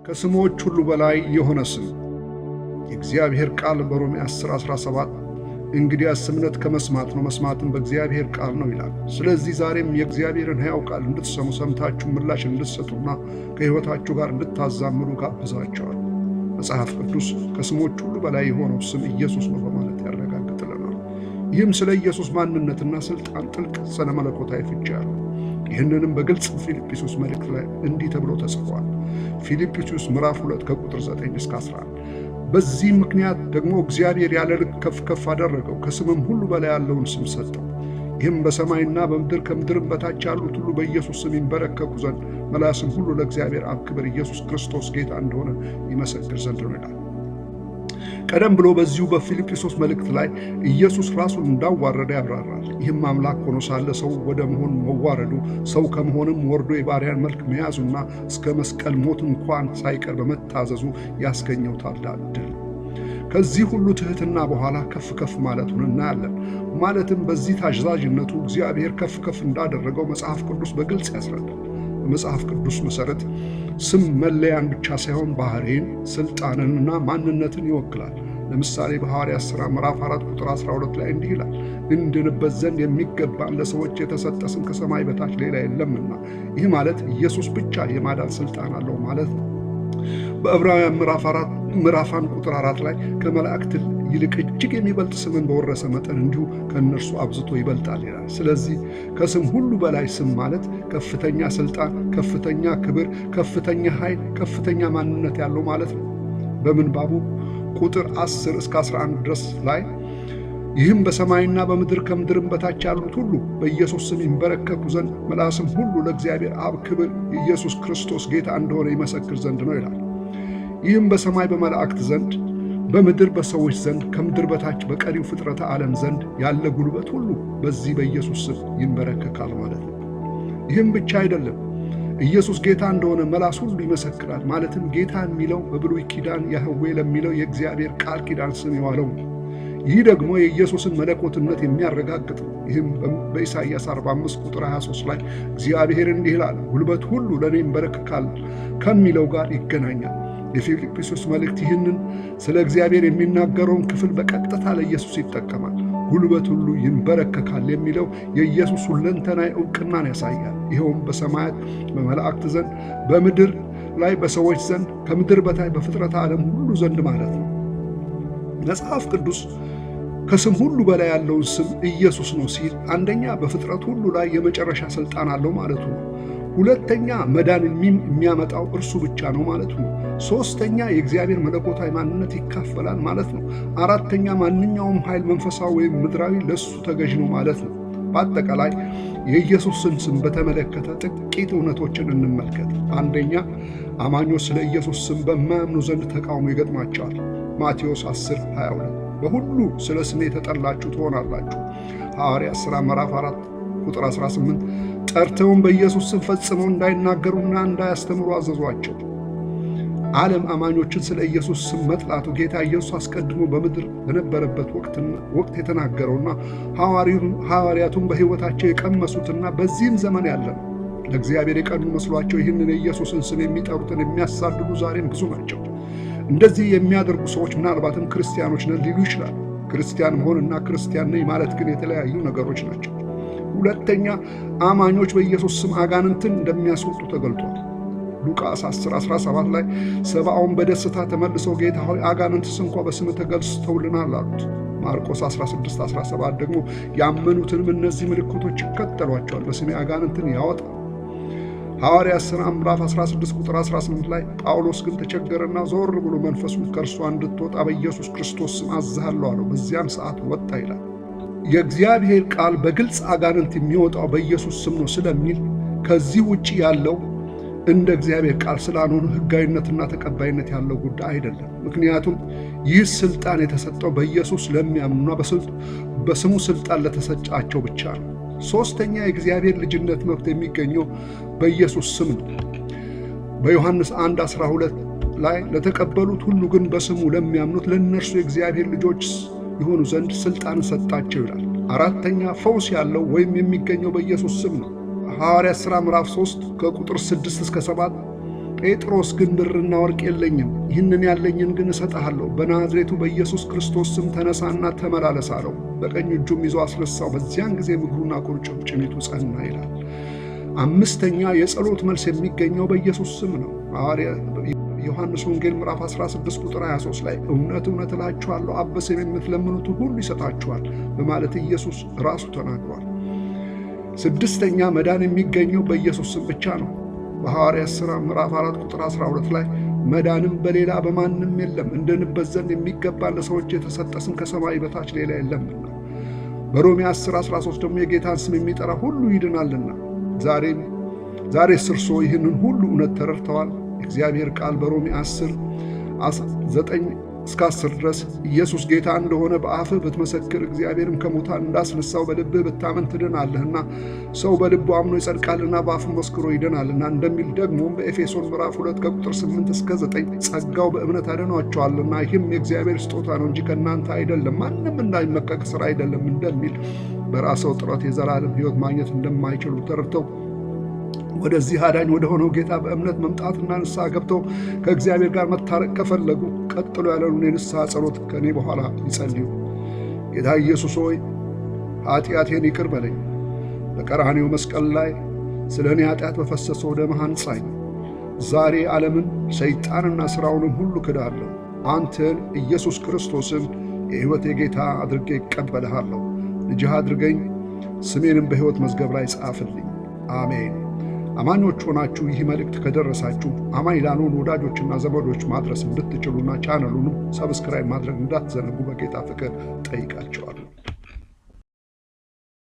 ከስሞች ሁሉ በላይ የሆነ ስም። የእግዚአብሔር ቃል በሮሜ 10:17 እንግዲያስ እምነት ከመስማት ነው፣ መስማትም በእግዚአብሔር ቃል ነው ይላል። ስለዚህ ዛሬም የእግዚአብሔርን ሕያው ቃል እንድትሰሙ፣ ሰምታችሁ ምላሽ እንድትሰጡና ከሕይወታችሁ ጋር እንድታዛምዱ ጋብዛችኋለሁ። መጽሐፍ ቅዱስ ከስሞች ሁሉ በላይ የሆነው ስም ኢየሱስ ነው በማለት ያረጋግጥልናል። ይህም ስለ ኢየሱስ ማንነትና ሥልጣን ጥልቅ ስነ መለኮታዊ ፍቺ አለው። ይህንንም በግልጽ ፊልጵስዩስ መልእክት ላይ እንዲህ ተብሎ ተጽፏል። ፊልጵስዩስ ምዕራፍ 2 ከቁጥር 9 እስከ 11። በዚህ ምክንያት ደግሞ እግዚአብሔር ያለ ልክ ከፍ ከፍ አደረገው፣ ከስምም ሁሉ በላይ ያለውን ስም ሰጠው። ይህም በሰማይና በምድር ከምድርም በታች ያሉት ሁሉ በኢየሱስ ስም ይንበረከኩ ዘንድ፣ መላስም ሁሉ ለእግዚአብሔር አብ ክብር ኢየሱስ ክርስቶስ ጌታ እንደሆነ ይመሰክር ዘንድ ነው ይላል። ቀደም ብሎ በዚሁ በፊልጵስዩስ መልእክት ላይ ኢየሱስ ራሱን እንዳዋረደ ያብራራል። ይህም አምላክ ሆኖ ሳለ ሰው ወደ መሆን መዋረዱ፣ ሰው ከመሆንም ወርዶ የባሪያን መልክ መያዙና እስከ መስቀል ሞት እንኳን ሳይቀር በመታዘዙ ያስገኘው ታላቅ ድል። ከዚህ ሁሉ ትሕትና በኋላ ከፍ ከፍ ማለቱን እናያለን። ማለትም በዚህ ታዛዥነቱ እግዚአብሔር ከፍ ከፍ እንዳደረገው መጽሐፍ ቅዱስ በግልጽ ያስረዳል። በመጽሐፍ ቅዱስ መሠረት ስም መለያን ብቻ ሳይሆን ባህሪን፣ ስልጣንንና ማንነትን ይወክላል። ለምሳሌ በሐዋርያት ሥራ ምዕራፍ 4 ቁጥር 12 ላይ እንዲህ ይላል፣ እንድንበት ዘንድ የሚገባን ለሰዎች የተሰጠ ስም ከሰማይ በታች ሌላ የለምና። ይህ ማለት ኢየሱስ ብቻ የማዳን ስልጣን አለው ማለት ነው። በዕብራውያን ምዕራፍ 4 ምዕራፍ 1 ቁጥር 4 ላይ ከመላእክት ይልቅ እጅግ የሚበልጥ ስምን በወረሰ መጠን እንዲሁ ከእነርሱ አብዝቶ ይበልጣል ይላል። ስለዚህ ከስም ሁሉ በላይ ስም ማለት ከፍተኛ ስልጣን፣ ከፍተኛ ክብር፣ ከፍተኛ ኃይል፣ ከፍተኛ ማንነት ያለው ማለት ነው። በምንባቡ ቁጥር 10 እስከ 11 ድረስ ላይ ይህም በሰማይና በምድር ከምድርም በታች ያሉት ሁሉ በኢየሱስ ስም ይንበረከኩ ዘንድ፣ ምላስም ሁሉ ለእግዚአብሔር አብ ክብር ኢየሱስ ክርስቶስ ጌታ እንደሆነ ይመሰክር ዘንድ ነው ይላል። ይህም በሰማይ በመላእክት ዘንድ፣ በምድር በሰዎች ዘንድ፣ ከምድር በታች በቀሪው ፍጥረተ ዓለም ዘንድ ያለ ጉልበት ሁሉ በዚህ በኢየሱስ ስም ይንበረከካል ማለት ነው። ይህም ብቻ አይደለም። ኢየሱስ ጌታ እንደሆነ መላስ ሁሉ ይመሰክራል። ማለትም ጌታ የሚለው በብሉይ ኪዳን ያህዌ ለሚለው የእግዚአብሔር ቃል ኪዳን ስም የዋለው ነው። ይህ ደግሞ የኢየሱስን መለኮትነት የሚያረጋግጥ ነው። ይህም በኢሳይያስ 45 ቁጥር 23 ላይ እግዚአብሔር እንዲህ ይላል፣ ጉልበት ሁሉ ለእኔ ይንበረከካል ከሚለው ጋር ይገናኛል። የፊልጵስዩስ መልእክት ይህንን ስለ እግዚአብሔር የሚናገረውን ክፍል በቀጥታ ለኢየሱስ ይጠቀማል። ጉልበት ሁሉ ይንበረከካል የሚለው የኢየሱስ ሁለንተናዊ ዕውቅናን ያሳያል። ይኸውም በሰማያት በመላእክት ዘንድ፣ በምድር ላይ በሰዎች ዘንድ፣ ከምድር በታች በፍጥረት ዓለም ሁሉ ዘንድ ማለት ነው። መጽሐፍ ቅዱስ ከስም ሁሉ በላይ ያለውን ስም ኢየሱስ ነው ሲል አንደኛ በፍጥረት ሁሉ ላይ የመጨረሻ ስልጣን አለው ማለቱ ነው። ሁለተኛ መዳን የሚያመጣው እርሱ ብቻ ነው ማለቱ ነው። ሶስተኛ የእግዚአብሔር መለኮታዊ ማንነት ይካፈላል ማለት ነው። አራተኛ ማንኛውም ኃይል መንፈሳዊ ወይም ምድራዊ ለእሱ ተገዥ ነው ማለት ነው። በአጠቃላይ የኢየሱስን ስም በተመለከተ ጥቂት እውነቶችን እንመልከት። አንደኛ፣ አማኞች ስለ ኢየሱስ ስም በማያምኑ ዘንድ ተቃውሞ ይገጥማቸዋል። ማቴዎስ 10 22 በሁሉ ስለ ስሜ የተጠላችሁ ትሆናላችሁ። ሐዋርያት ሥራ ምዕራፍ 4 ቁጥር 18 ጠርተውን በኢየሱስ ስም ፈጽመው እንዳይናገሩና እንዳያስተምሩ አዘዟቸው። ዓለም አማኞችን ስለ ኢየሱስ ስም መጥላቱ ጌታ ኢየሱስ አስቀድሞ በምድር በነበረበት ወቅት የተናገረውና ሐዋርያቱን በሕይወታቸው የቀመሱትና በዚህም ዘመን ያለ ነው። ለእግዚአብሔር የቀኑ መስሏቸው ይህንን የኢየሱስን ስም የሚጠሩትን የሚያሳድዱ ዛሬም ብዙ ናቸው። እንደዚህ የሚያደርጉ ሰዎች ምናልባትም ክርስቲያኖች ነን ሊሉ ይችላሉ። ክርስቲያን መሆንና ክርስቲያን ነኝ ማለት ግን የተለያዩ ነገሮች ናቸው። ሁለተኛ፣ አማኞች በኢየሱስ ስም አጋንንትን እንደሚያስወጡ ተገልጧል። ሉቃስ 10 17 ላይ ሰብአውን በደስታ ተመልሰው ጌታ ሆይ፣ አጋንንትስ እንኳ በስምህ ተገዝተውልናል አሉት። ማርቆስ 16 17 ደግሞ ያመኑትንም እነዚህ ምልክቶች ይከተሏቸዋል፣ በስሜ አጋንንትን ያወጣል። ሐዋርያት ሥራ ምዕራፍ 16 ቁጥር 18 ላይ ጳውሎስ ግን ተቸገረና ዞር ብሎ መንፈሱን ከእርሷ እንድትወጣ በኢየሱስ ክርስቶስ ስም አዝሃለሁ አለው። በዚያም ሰዓት ወጣ ይላል። የእግዚአብሔር ቃል በግልጽ አጋንንት የሚወጣው በኢየሱስ ስም ነው ስለሚል ከዚህ ውጭ ያለው እንደ እግዚአብሔር ቃል ስላልሆነ ሕጋዊነትና ተቀባይነት ያለው ጉዳይ አይደለም። ምክንያቱም ይህ ስልጣን የተሰጠው በኢየሱስ ለሚያምኑና በስሙ ስልጣን ለተሰጫቸው ብቻ ነው። ሶስተኛ፣ የእግዚአብሔር ልጅነት መብት የሚገኘው በኢየሱስ ስም ነው። በዮሐንስ 1 12 ላይ ለተቀበሉት ሁሉ ግን በስሙ ለሚያምኑት ለእነርሱ የእግዚአብሔር ልጆች የሆኑ ዘንድ ስልጣን ሰጣቸው ይላል። አራተኛ፣ ፈውስ ያለው ወይም የሚገኘው በኢየሱስ ስም ነው። ሐዋርያት ሥራ ምዕራፍ 3 ከቁጥር 6 እስከ 7 ጴጥሮስ ግን ብርና ወርቅ የለኝም፣ ይህንን ያለኝን ግን እሰጥሃለሁ፣ በናዝሬቱ በኢየሱስ ክርስቶስ ስም ተነሳና ተመላለስ አለው። በቀኝ እጁም ይዞ አስነሳው። በዚያን ጊዜ እግሩና ቁርጭምጭሚቱ ጸና ይላል። አምስተኛ፣ የጸሎት መልስ የሚገኘው በኢየሱስ ስም ነው። ሐዋርያ ዮሐንስ ወንጌል ምዕራፍ 16 ቁጥር 23 ላይ "እውነት እውነት እላችኋለሁ፣ አብ በስሜ የምትለምኑትን ሁሉ ይሰጣችኋል" በማለት ኢየሱስ ራሱ ተናግሯል። ስድስተኛ፣ መዳን የሚገኘው በኢየሱስ ስም ብቻ ነው። በሐዋርያት ሥራ ምዕራፍ 4 ቁጥር 12 ላይ "መዳንም በሌላ በማንም የለም፣ እንድንድንበት ዘንድ የሚገባ ለሰዎች የተሰጠ ስም ከሰማይ በታች ሌላ የለምና።" በሮሜ 10 13 ደግሞ የጌታን ስም የሚጠራ ሁሉ ይድናልና። ዛሬም ዛሬስ እርሶ ይህንን ሁሉ እውነት ተረድተዋል? የእግዚአብሔር ቃል በሮሜ 10 9 እስከ 10 ድረስ "ኢየሱስ ጌታ እንደሆነ በአፍህ ብትመሰክር፣ እግዚአብሔርም ከሙታን እንዳስነሳው በልብህ ብታምን ትድናለህና፣ ሰው በልቡ አምኖ ይጸድቃልና በአፉ መስክሮ ይድናልና" እንደሚል፣ ደግሞም በኤፌሶን ምዕራፍ 2 ከቁጥር 8 እስከ 9 "ጸጋው በእምነት አድኗችኋልና፣ ይህም የእግዚአብሔር ስጦታ ነው እንጂ ከእናንተ አይደለም፣ ማንም እንዳይመካ ከሥራ አይደለም" እንደሚል፣ በራስዎ ጥረት የዘላለም ሕይወት ማግኘት እንደማይችሉ ተረድተው ወደዚህ አዳኝ ወደ ሆነው ጌታ በእምነት መምጣትና ንስሐ ገብተው ከእግዚአብሔር ጋር መታረቅ ከፈለጉ ቀጥሎ ያለውን የንስሐ ጸሎት ከእኔ በኋላ ይጸልዩ። ጌታ ኢየሱስ ሆይ፣ ኃጢአቴን ይቅር በለኝ። በቀራንዮ መስቀል ላይ ስለ እኔ ኃጢአት በፈሰሰው ደምህ አንጻኝ። ዛሬ ዓለምን፣ ሰይጣንና ሥራውንም ሁሉ ክዳለሁ። አንተን ኢየሱስ ክርስቶስን የሕይወቴ ጌታ አድርጌ እቀበልሃለሁ። ልጅህ አድርገኝ፣ ስሜንም በሕይወት መዝገብ ላይ ጻፍልኝ። አሜን። አማኞች ሆናችሁ ይህ መልእክት ከደረሳችሁ አማኝ ላልሆኑ ወዳጆችና ዘመዶች ማድረስ እንድትችሉና ቻናሉንም subscribe ማድረግ እንዳትዘነጉ በጌታ ፍቅር ጠይቃችኋለሁ።